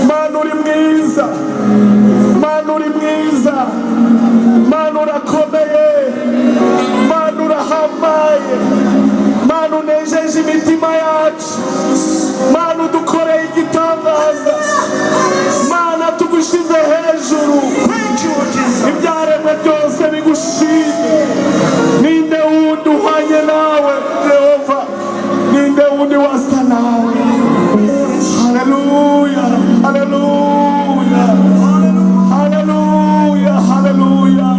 Mana, uri mwiza. Mana, uri mwiza. Mana, urakomeye. Mana, urahambaye. Mana, unejeje imitima yacu. Mana, udukoreye igitangaza. Mana, tugushize hejuru. Thank you, Jesus. Ibyaremwe byose bigushime. Ninde wundi uhwanye nawe, Yehova? Ninde wundi wasa nawe? Haleluya, haleluya, haleluya, haleluya!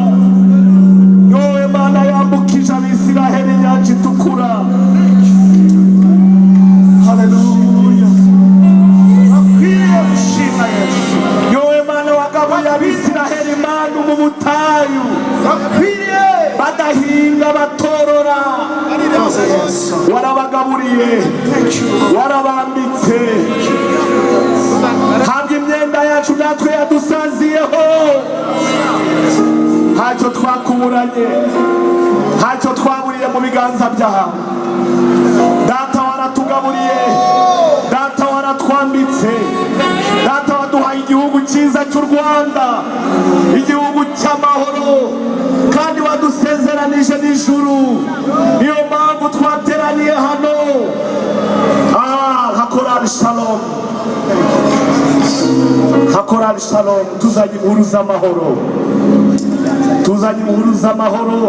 Yowe Mana yambukije Abisiraheli inyanja Itukura. Haleluya! Akwiriye gushima Yesu. Yowe Mana wagaburiye Abisiraheli manu mu butayu, Akwiriye. badahinga, batorora. Urakoze, Yesu. Warabagaburiye. Thank you. Warabambitse. Ntabwo imyenda yacu natwe yadusaziyeho. Ntacyo twakuburanye, ntacyo twaburiye mu biganza byawe. Data, waratugaburiye. Data, waratwambitse. Data, waduhaye igihugu cyiza cy'u Rwanda, igihugu cy'amahoro, kandi wadusezeranije n'ijuru. Niyo mpamvu twateraniye hano aha nka Korali Shalom, nka Korali Shalom, tuzanye inkuru z'amahoro, tuzanye inkuru z'amahoro,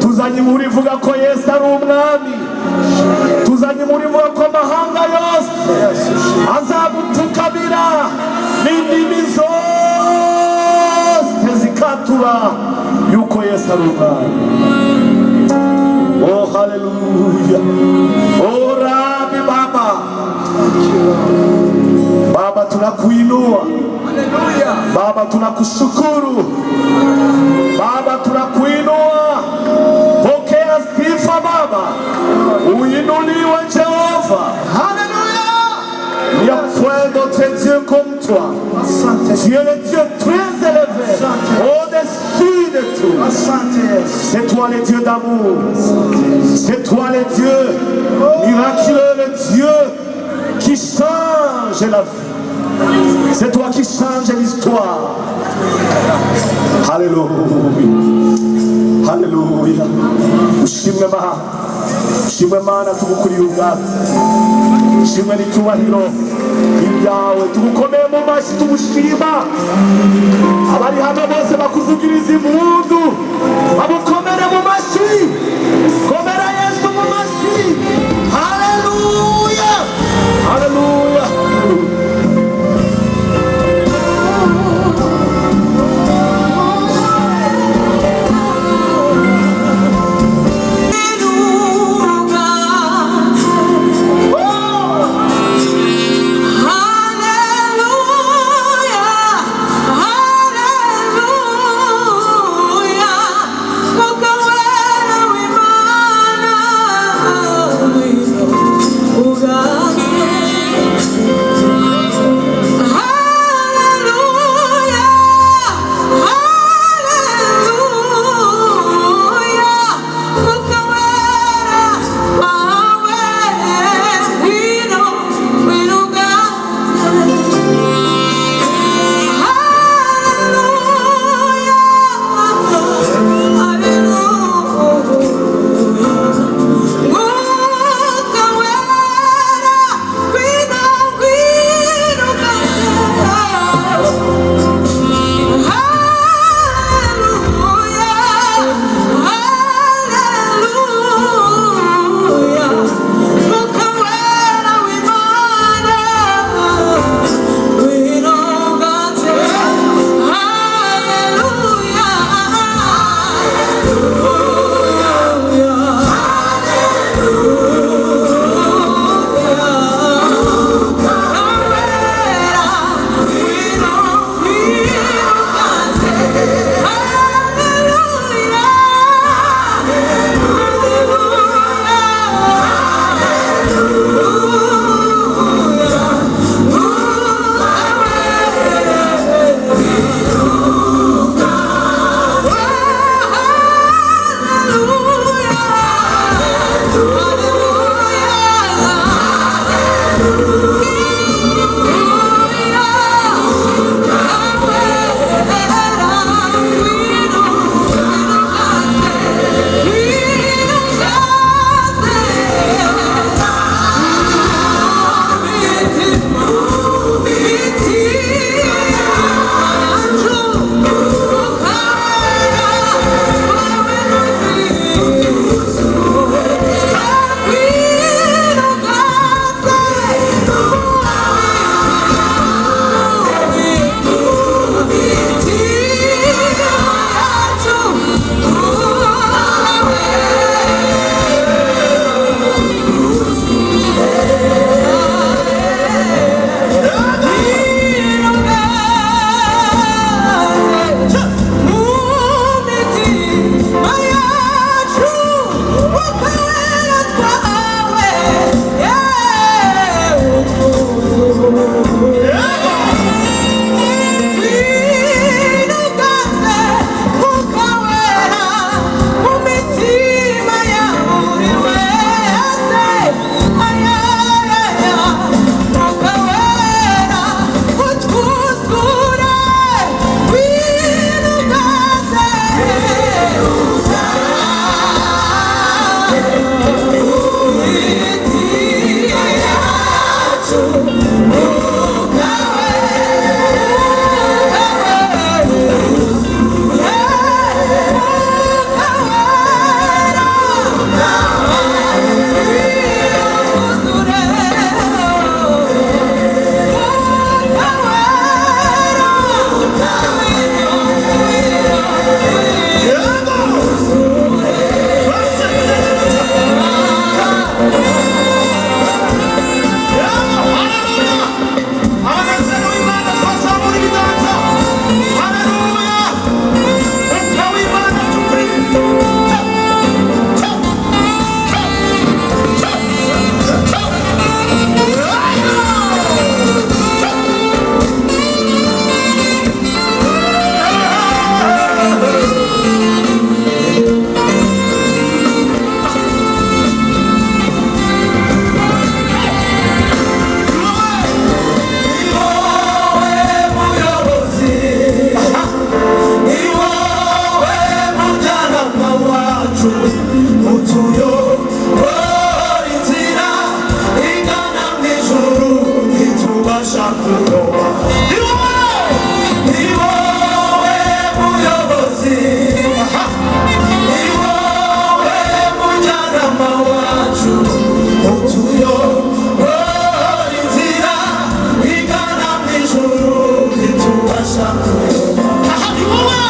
tuzanye inkuru ivuga ko Yesu ari umwami, tuzanye inkuru ivuga ko amahanga yose azamupfukamira n'indimi zose zikatura yuko Yesu ari umwami. Oh, haleluya! Oh, Rabi Baba, Baba, tunakuinua. Baba, tunakushukuru. Baba, tunakuinua. Pokea sifa, Baba, uinuliwe Jehova. Haleluya. Il n'y a point d'autre Dieu comme toi. Asante. Tu es le Dieu très élevé, au-dessus de tout. Asante, Yesu. C'est toi le Dieu d'amour. C'est toi le Dieu miraculeux, le Dieu qui change la vie. C'est toi qui change l'histoire. Alléluia. Alléluia. Ushimwe Mana. Ushimwe Mana, tugukuriye ubwatsi. Ushimwe n'icyubahiro ibyawe. Tugukomeye mu mashyi tugushima. Abari hano bose bakuvugiriza impundu, bamukomere mu mashyi. Komera Yesu mu mashyi. Haleluya, haleluya! Haleluya, haleluya, Mwuka Wera w'Imana. Ntitubasha kuyoba. Ni wowe, Ni wowe muyobozi, ni wowe mujyanama wacu, utuyobora inzira igana mu ijuru, ntitubasha kuyoba. Aha, ni wowe.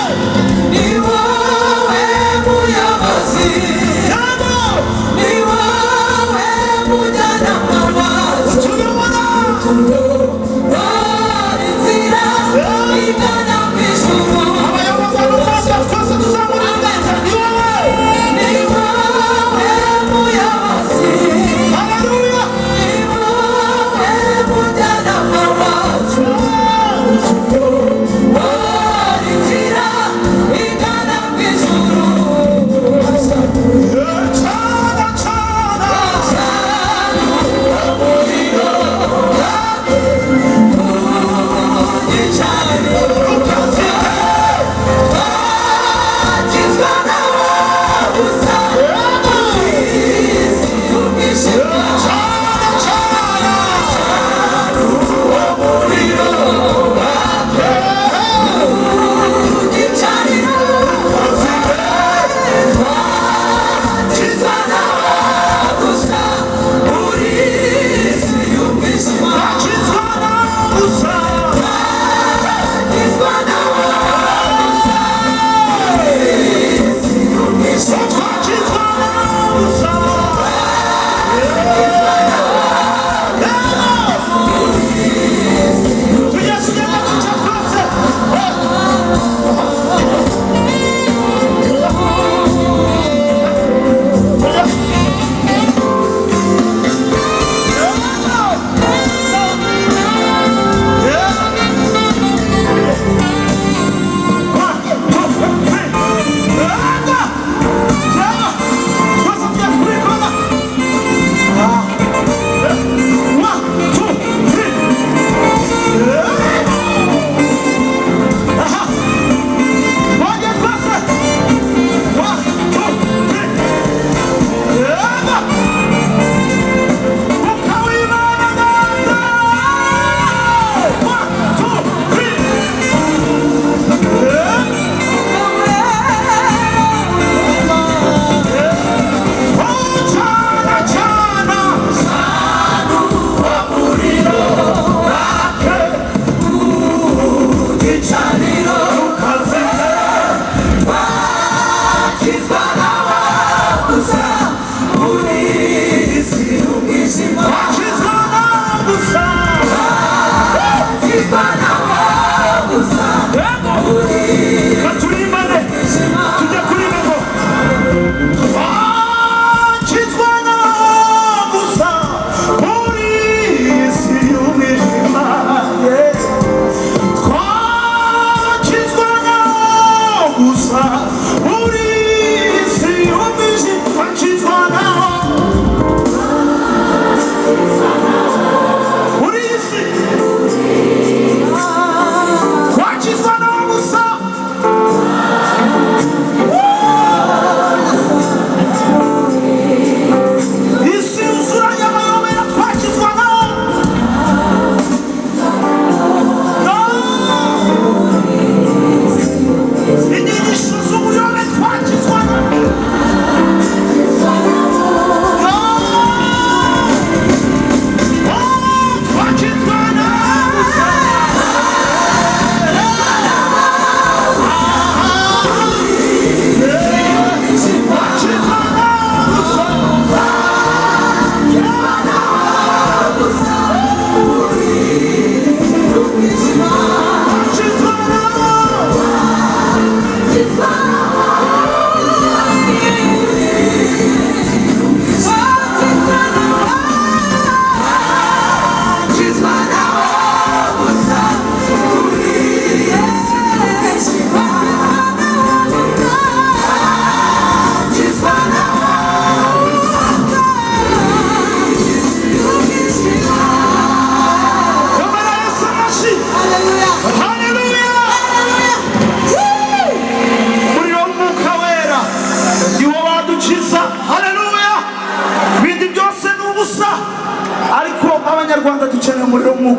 Ni wowe muyobozi, Yego. ni wowe mujyanama wacu, Utuyobora. utuyobora inzira igana mu ijuru. Abayoborwa n'umwuka twese tuzamura ibiganza. Ni wowe. Ni wowe muyobozi, Haleluya. ni wowe mujyanama wacu, utuyobora inzira igana mu ijuru. Cana, cana.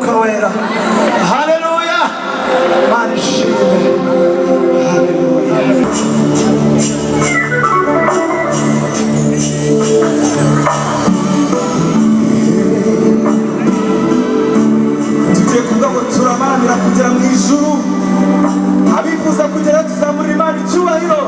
Mwuka Wera. Haleluya. Mana ishimwe. Haleluya. Tugiye kuvuga ngo turamaranira kugera mu ijuru. Abifuza kugera, tuzamurira Imana icyubahiro.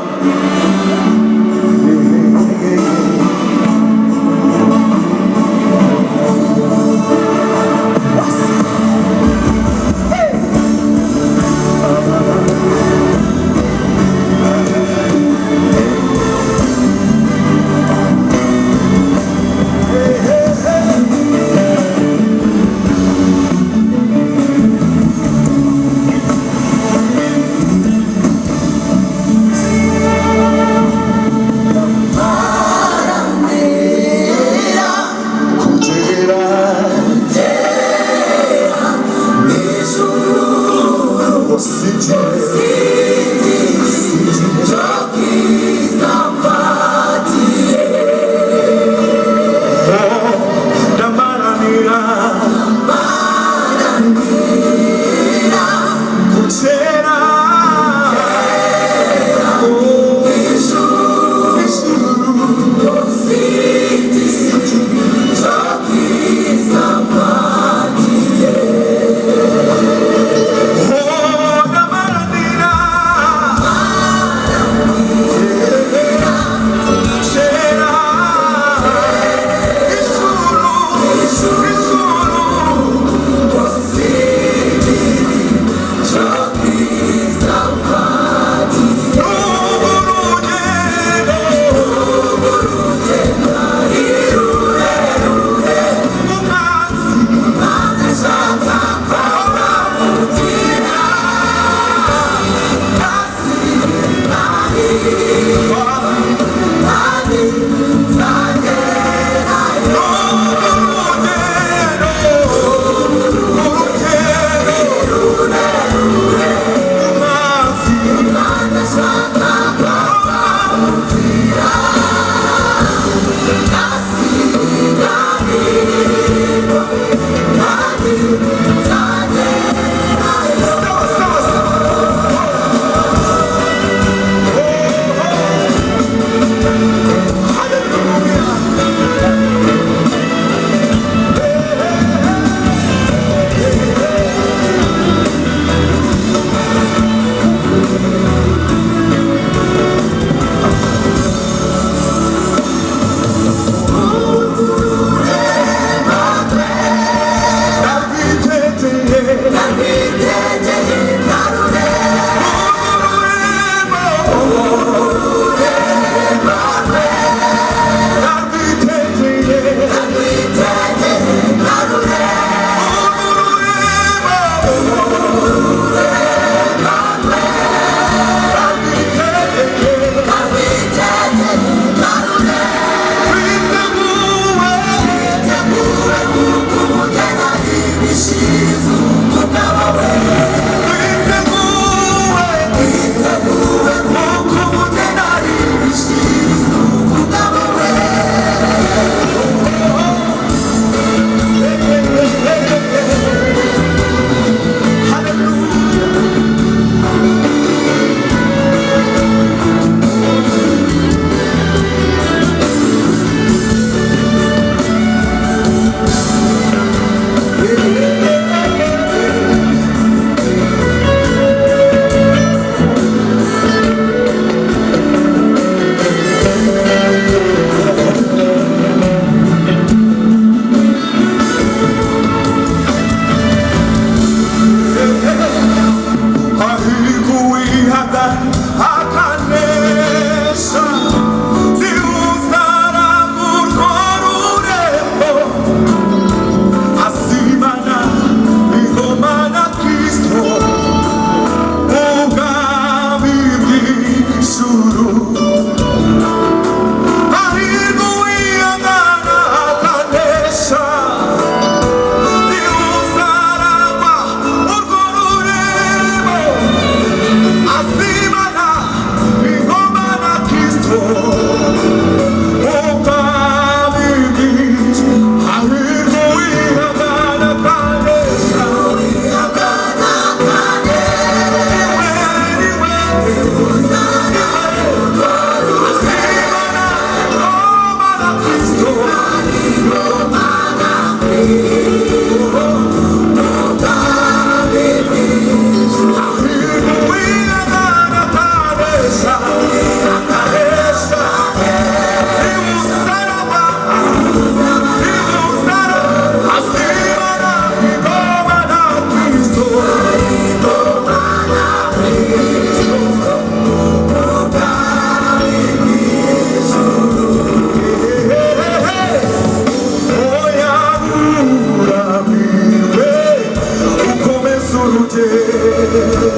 Urugendo.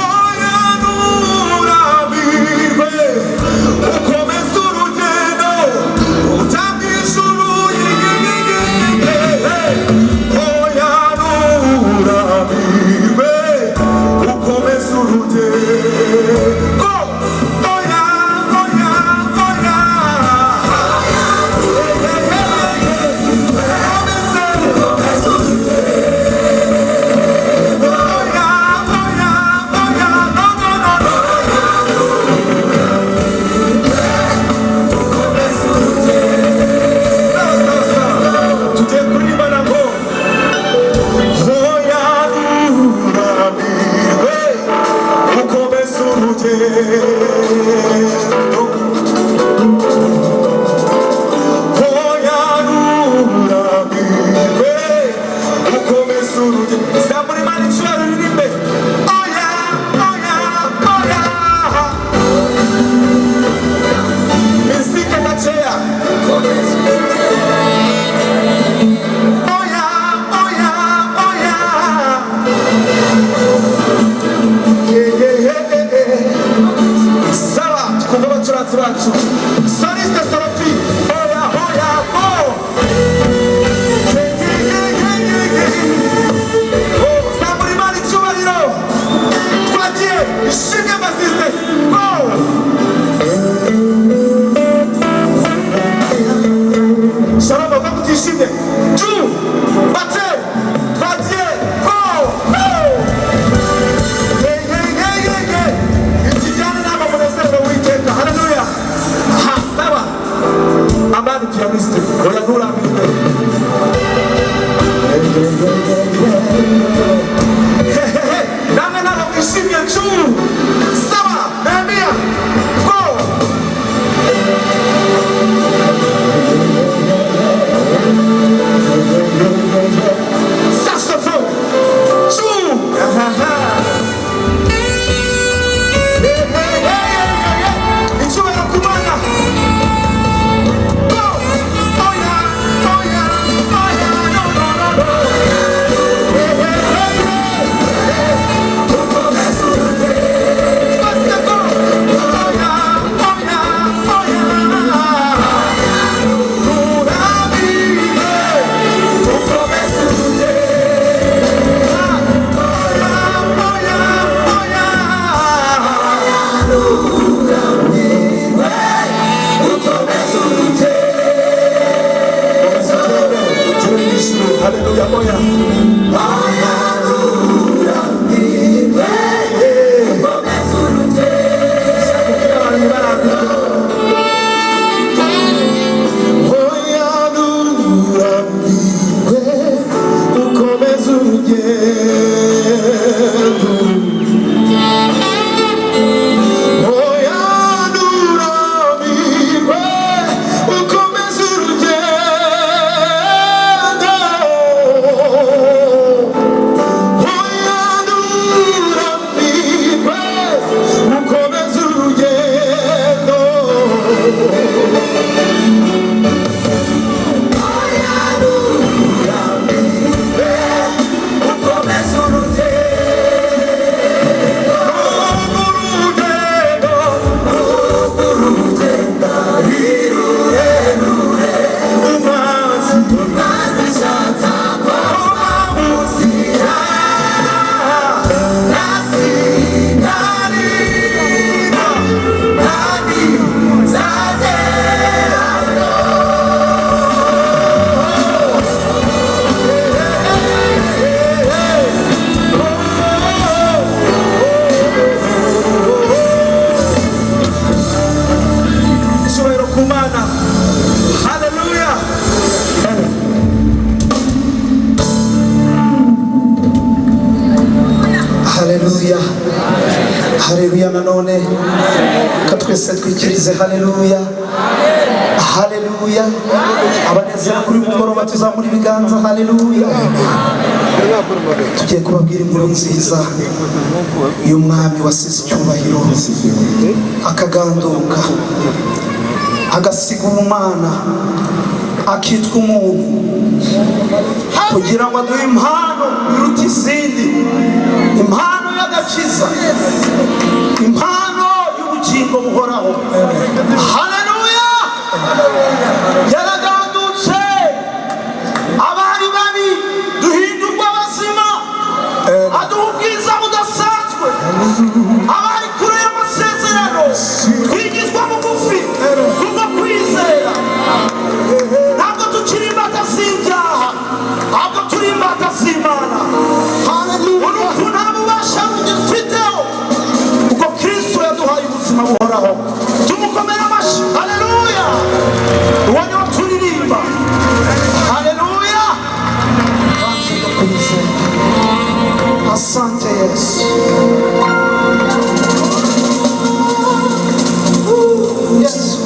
Oya, nturambirwe, ukomeze urugendo ujya mu ijuru. Oya, nturambirwe, ukomeze urugendo. Oya, oya, oya. Tugiye kuririmba ngo oya, nturambirwe, ukomeze urugendo. Oya, nturambirwe, ukomeze urugendo. Zamura Imana icyubahiro, uririmbe. Oya, oya, oya. Misike gakeya. Oya, oya, oya. Yeah, yeah, yeah, yeah. Sawa, twumve abacuranzi bacu. Soliste Sorofi. Oya, oya, oh. Yeah, yeah, yeah, yeah, yeah. Oh, zamura Imana icyubahiro. Twagiye, ishimwe basiste. Go. Shalom, bavuga ko utishimye. Ju, bate, twagiye, go. Oh. Hey, hey, hey, hey, hey. Ikijyana nama munezero w'Uwiteka. Haleluya. Ha, sawa. Amani pianiste. Oya, nturambirwe. Hey, hey, hey, hey, hey. Hey, hey, hey. Namwe ntabwo mwishimye cu. Sawa, Nehemiya. Go. Saxophone. Cu. Ha, ha. Hey, hey, hey, hey, hey. Icyubahiro ku Mana. Go. Oya, oya, oya, no, no, no, no. Hey, hey, hey, hey. Twese go. Oya, oya, oya. Nturambirwe, ukomeze urugendo. Oya, oya, oya. Haleluya, oya. Oya, nturambirwe, ukomeze urugendo. Oya, nturambirwe, ukomeze urugendo. Oya, nturambirwe, ukomeze urugendo. Icyubahiro ku Mana. Haleluya. Haleluya, haleluya. Nanone ka twese twikirize haleluya, haleluya. Abanezera kuri mugoroba tuzamura ibiganza. Haleluya. Tugiye kubabwira inkuru nziza y'umwami wasize icyubahiro, akaganduka, agasiga ubumana, akitwa umuntu. Kugira ngo aduhe impano iruta izindi, impano y'agakiza, impano y'ubugingo buhoraho. Haleluya! Yaragandutse, abari babi duhindurwa abazima, aduha ubwiza budasanzwe. Abari kure y'amasezerano twigizwa bugufi kubwo kwizera. Ntabwo tukiri imbata z'ibyaha, ahubwo turi imbata z'Imana. Urupfu nta bubasha rugifiteho, kuko Kristo yaduhaye ubuzima buhoraho. Tumukomere amashyi. Haleluya! Uwo niwo turirimba. Haleluya! Kwizera. Asante Yesu. Yesu.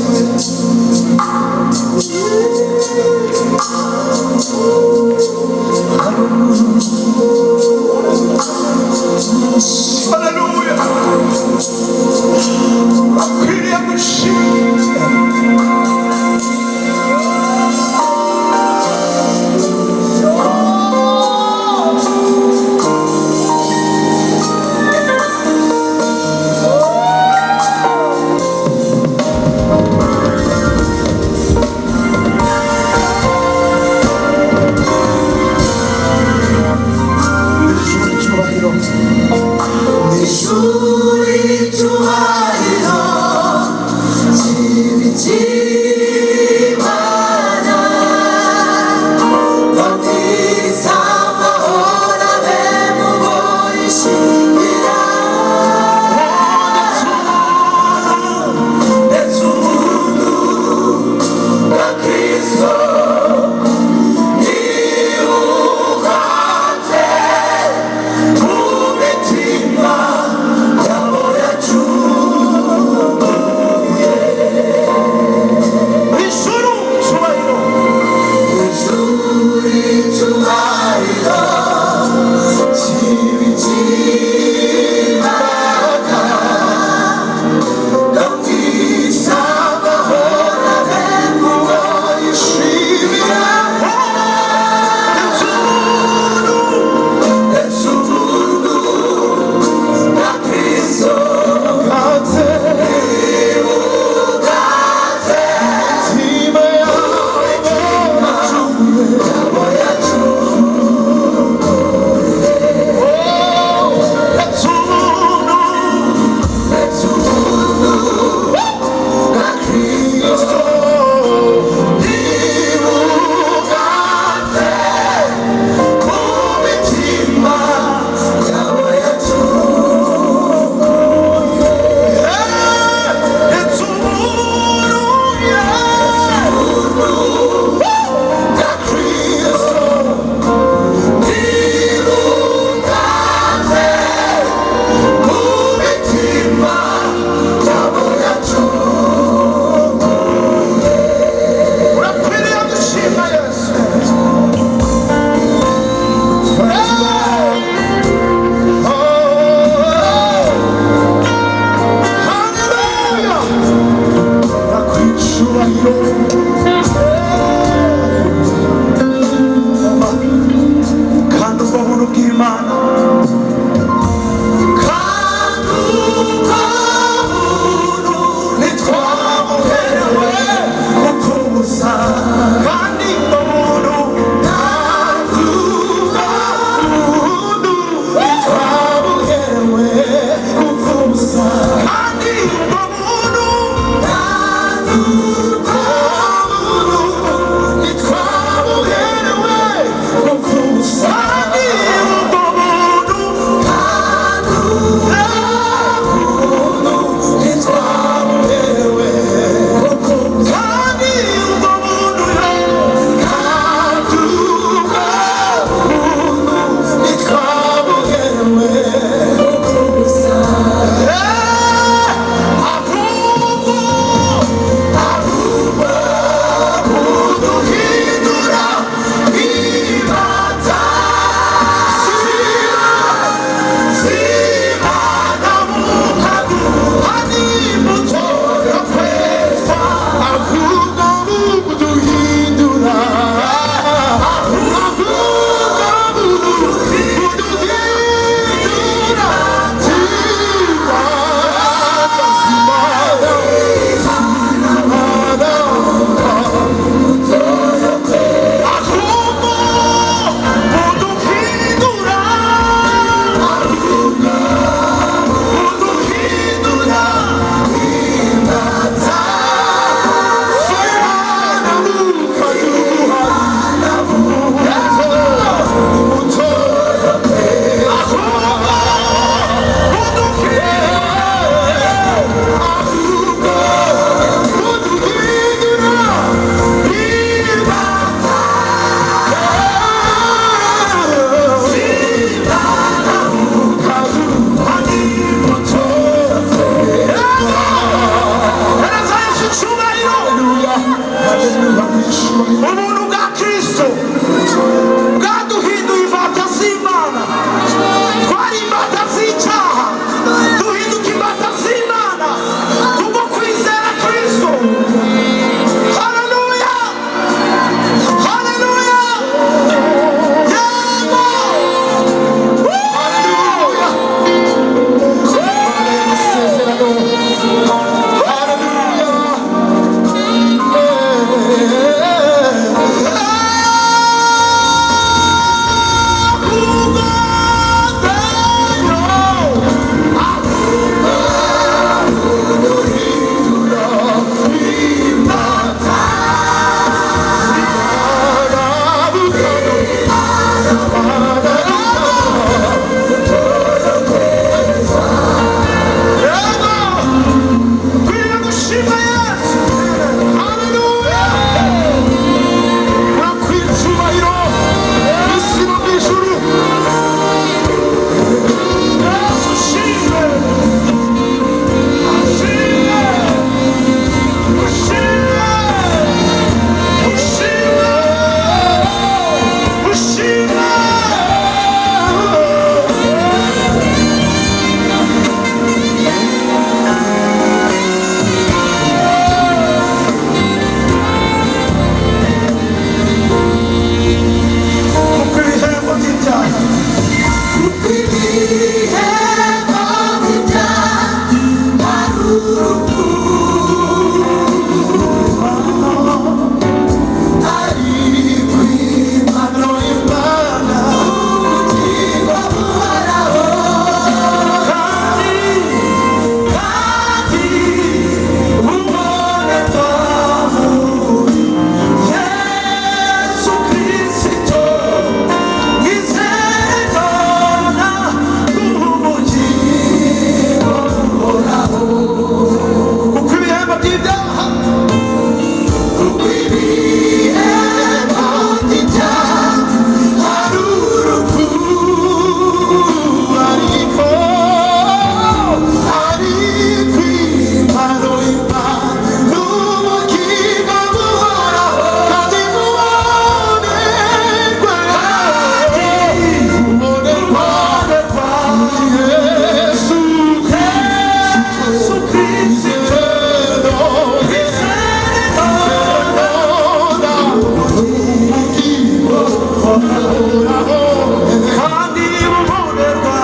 Kandi bubonerwa,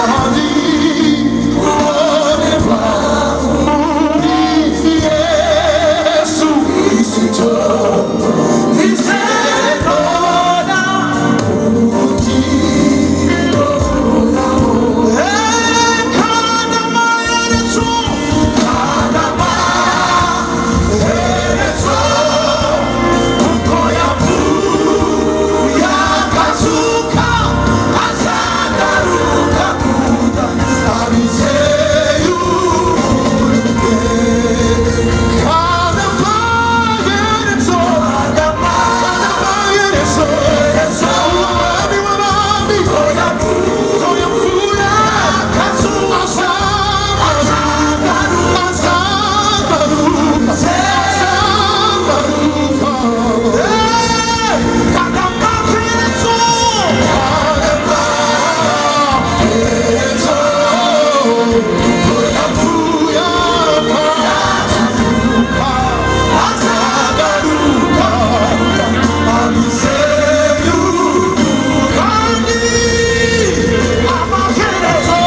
kandi bubonerwa muri Yesu Kristo. Nizerona ubugingo buhoraho. Kandi amaherezo, Kandi amaherezo, kuko yapfuye akazuka, azagaruka kuza abizeye ubwe. Kandi amaherezo, kandi amaherezo, umwami w'abami, ko yapfuye akazuka, azagaruka, azagaruka, azagaruka. Kandi amaherezo, kandi amaherezo,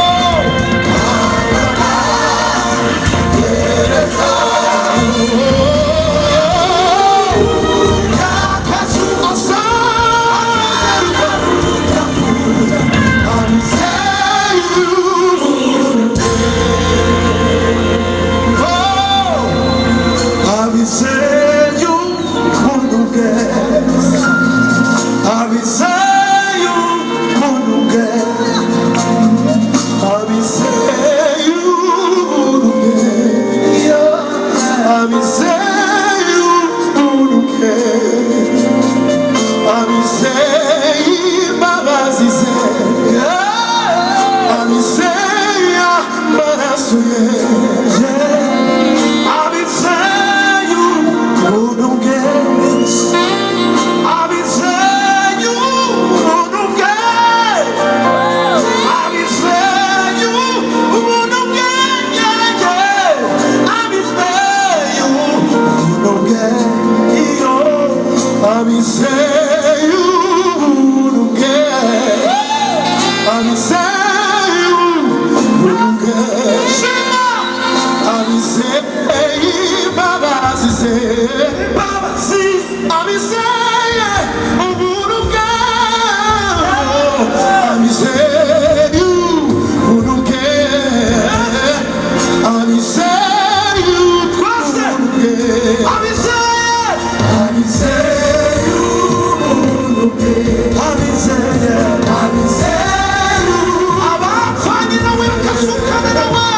Abapfanye nawe bakazukana nawe,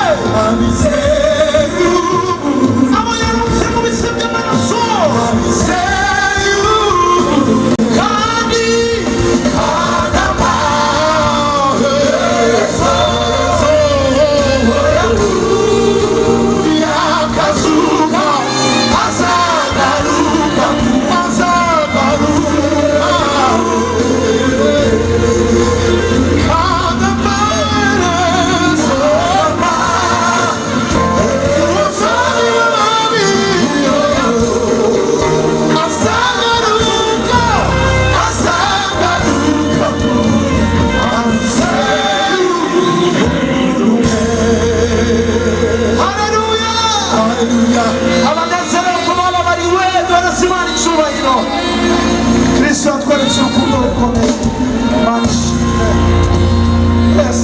abo yarunze mu bise by'amaraso, kandi Haleluya! Abanezerewe kubana bariwe, duhereze Imana icyubahiro. Kristo yatweretse urukundo rukomeye. Imana ishimwe. Yes.